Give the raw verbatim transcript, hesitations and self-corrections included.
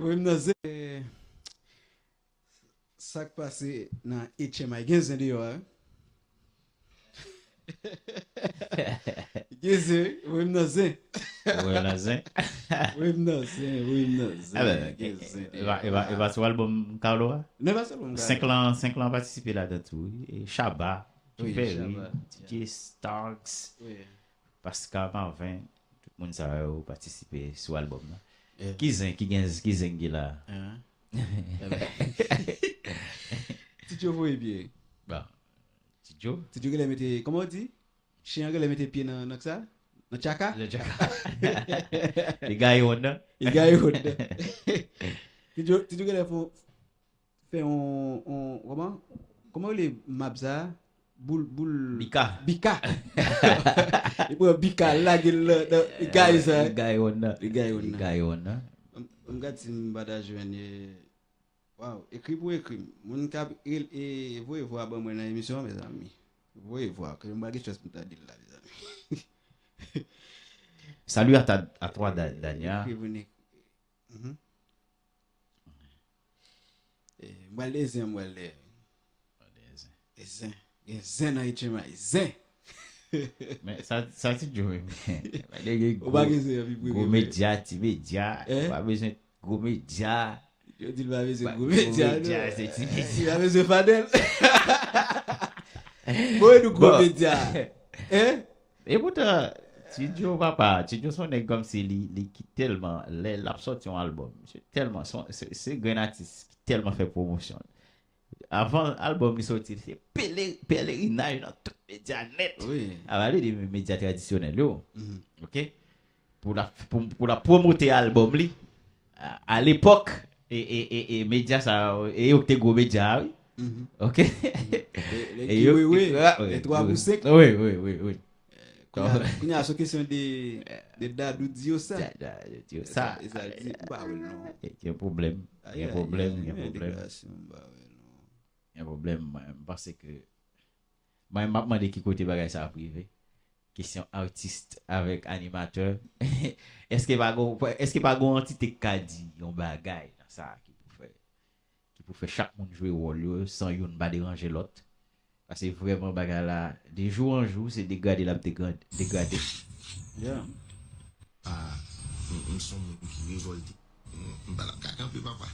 Wi, m nan zen. Eh, sa k pase nan H M I? Gen zen deyò a, wi. Gen zen, wi. Wi, m nan zen. Wi, m nan zen. Wi, m nan zen, wi, m nan zen. Gen zen deyò a. E pa sou albòm Carlo a? Non, e pa sou albòm Carlo. Senk lan, senk lan patisipe ladan tou, wi. E Shabba, Wi, Perry, Shabba, D J Starks, Pascal Marvin, tout moun sa yo patisipe sou albòm nan. Ki zen, ki gen, ki zen ki la? Ti Joe voye pye. Bon. Ti Joe? Ti Joe genlè mete, kòman w di? Chen an genlè mete pye nan, nan sa? Nan tchaka? Nan tchaka. Li gaye wonn nan. Li gaye wonn nan. Ti Joe, Ti Joe genlè fè, fè yon, yon, kòman? Kòman w rele mab sa? Boul, boul. Bika. Bika. Li pran bika, lage l nan, nan, li gaye sa. Li gaye wonn nan. Li gaye wonn nan. Li gaye wonn nan. M, m gad si m pa ta jwenn, eh, Waw, ekri pou ekri m. Moun k ap rel-, e, voye vwa ban mwen nan emisyon an, mezanmi. Voye vwa, ke m pa gen chans pou m ta di l la, mezanmi. Salut à ta, à toi, Da-, Dania. Ekri pou n ek-, mhm. E, m pral de zen, m pral de. De zen. De zen. Gen zen nan H M I. Zen! Men sa, sa Ti Joe menm. Ou pa gen zen anpi premye. Gwo medya, ti medya. Ou pa bezwen gwo medya. Yo di l pa bezwen gwo medya, non. Gwo medya, se ti medya. Li pa bezwen Fadel. Bon, e nou gwo medya. Hein? E poutan, Ti Joe papa, Ti Joe se yon nèg kòmsi li, li ki tèlman, lè l ap sòti yon albòm, misye tèlman, se, se, se grenn atis ki tèlman fè pwomosyon. Avan albòm li sòti, se pele-, pelerinaj nan tout medya nèt. Wi. A pale de medya tradisyonèl yo. Mhm. Ok? Pou la, pou, pou la pwomote albòm li. A, a lepòk, e, e, e, e medya sa yo, e yo ki te gwo medya a, wi. Mhm. Ok? Mhm. E, e yo ki wewe, a, wi, les trois wi. Pour cinq. Wi, wi, wi, wi. Kounye a, kounye a, se yon kesyon de, de Dadou di yo sa. Da-, da-, di yo sa. E sa, e sa, di, m pa wè l non. E, gen pwoblèm. Gen pwoblèm, gen pwoblèm. Deklarasyon, m pa wè l non. Gen pwoblèm, mwen, m panse ke, mwen, m ap mande ki kote bagay sa ap rive. Kesyon atis avèk animatè. Èske pa gon, èske pa gon antite k ka di yon bagay nan sa ki pou fè, ki pou fè chak moun jwe wòl yo san youn pa deranje lòt? Paske vrèman bagay la, de jou an jou, se degrade l ap degrade, degrade. Yeah. Ah, m, m se yon moun ki revòlte. M, m pa t ap ka kanpe, papa.